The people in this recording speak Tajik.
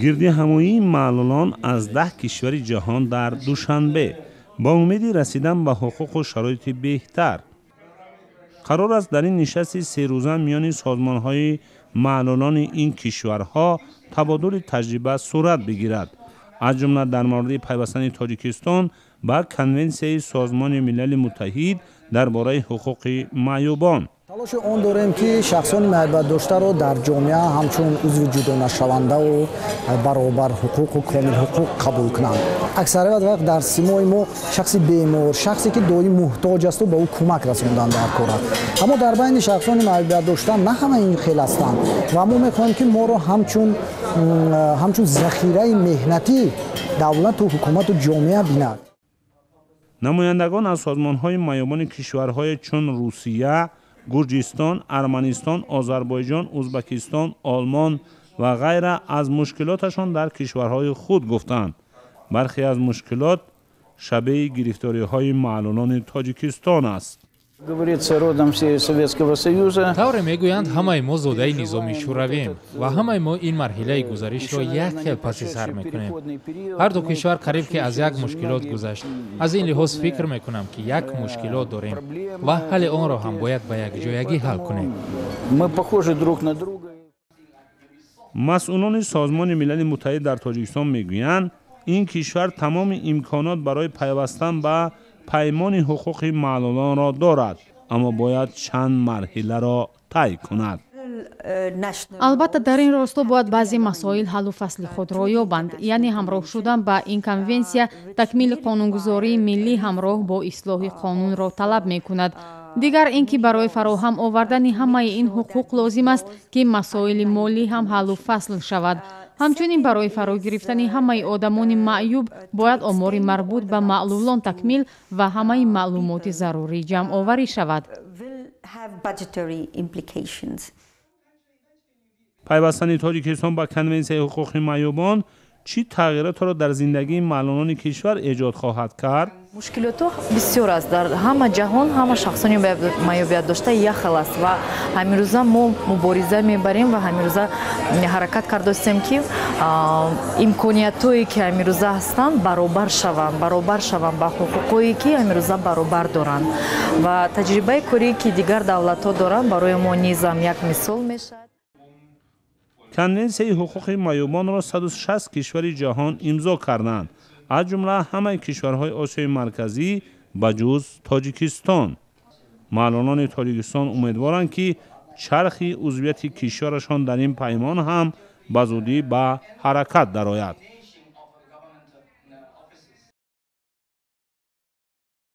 Гирдиҳамоии маълулон аз 10 кишвари ҷаҳон дар Душанбе ба умеди расидан ба ҳуқуқу шароити беҳтар. Қарор аст, дар ин нишасти серӯза миёни созмонҳои маълулони ин кишварҳо табодули таҷриба сурат бигирад, аз ҷумла дар мавриди пайвастани Тоҷикистон ба Конвенсияи Созмони Милали Муттаҳид дар бораи ҳуқуқи маъюбон. Талоши он дорем, ки шахсони маъюбиятдоштаро дар ҷомеа ҳамчун узви ҷудонашавандаву баробар ҳуқуқу комилҳуқуқ қабул кунанд. Аксарият вақт дар симои мо шахси бемор, шахсе ки доим муҳтоҷ асту ба ӯ кӯмак расондан дар кор аст, аммо дар байни шахсони маъюбиятдошта на ҳама ин хел ҳастанд ва мо мехоҳем, ки моро ҳамчун захираи меҳнатӣ давлату ҳукумату ҷомеа бинад. Намояндагон аз созмонҳои маъюбони кишварҳое чун Русия, Гурҷистон, Арманистон, Озарбойҷон, Узбакистон, Олмон ва ғайра аз мушкилоташон дар кишварҳои худ гуфтанд. Бархе аз мушкилот шабеҳи гирифториҳои маълулони Тоҷикистон аст. Говорится, родом все из Советского Союза. Тавре мегӯянд, ҳамаи мо зодаи низоми шӯравием ва ҳамаи мо ин марҳилаи гузаришро як хел паси сар мекунем. Ҳар ду кишвар қариб ки аз як мушкилот гузашт. Аз ин лиҳоз фикр мекунам, ки як мушкилот дорем ва ҳалли онро ҳам бояд ба якҷоягӣ ҳал кунем. Мы похожи друг на друга. Масъулони Созмони Милали Муттаҳид дар Тоҷикистон мегӯянд, ин кишвар тамоми имконот барои пайвастан ба паймони ҳуқуқи маълулонро дорад, аммо бояд чанд марҳиларо тай кунад. Албатта, дар ин росто бояд баъзе масоил ҳаллу фасли худро ёбанд, яъне ҳамроҳ шудан ба ин конвенсия такмили қонунгузории миллӣ ҳамроҳ бо ислоҳи қонунро талаб мекунад. Дигар ин ки барои фароҳам овардани ҳамаи ин ҳуқуқ лозим аст, ки масоили молӣ ҳам ҳаллу фасл шавад. Ҳамчунин барои фаро гирифтани ҳамаи одамони маъюб бояд омори марбут ба маълулон такмил ва ҳамаи маълумоти зарурӣ ҷамъоварӣ шавад. Have budgetary implications. Пайвастани Тоҷикистон ба Конвенсияи ҳуқуқи маъюбон чӣ тағйиротеро дар зиндагии маълулони кишвар эҷод хоҳад кард? Мушкилотҳо бисёр аст. Дар ҳама ҷаҳон ҳама шахсони маъюбият дошта як хел аст ва ҳамирӯза мо мубориза мебарем ва ҳамирӯза ҳаракат кардастем, ки имкониятҳое, ки ҳамирӯза ҳастанд, баробар шаванд ба ҳуқуқҳое, ки ҳамирӯза баробар доранд, ва таҷрибаи корие, ки дигар давлатҳо доранд, барои мо низам як мисол мешавад. Конвенсияи ҳуқуқи маъюбонро 160 кишвари ҷаҳон имзо карданд, аз ҷумла ҳамаи кишварҳои Осиёи Марказӣ ба ҷуз Тоҷикистон. Маълулони Тоҷикистон умедворанд, ки чархи узвияти кишварашон дар ин паймон ҳам ба зудӣ ба ҳаракат дарояд.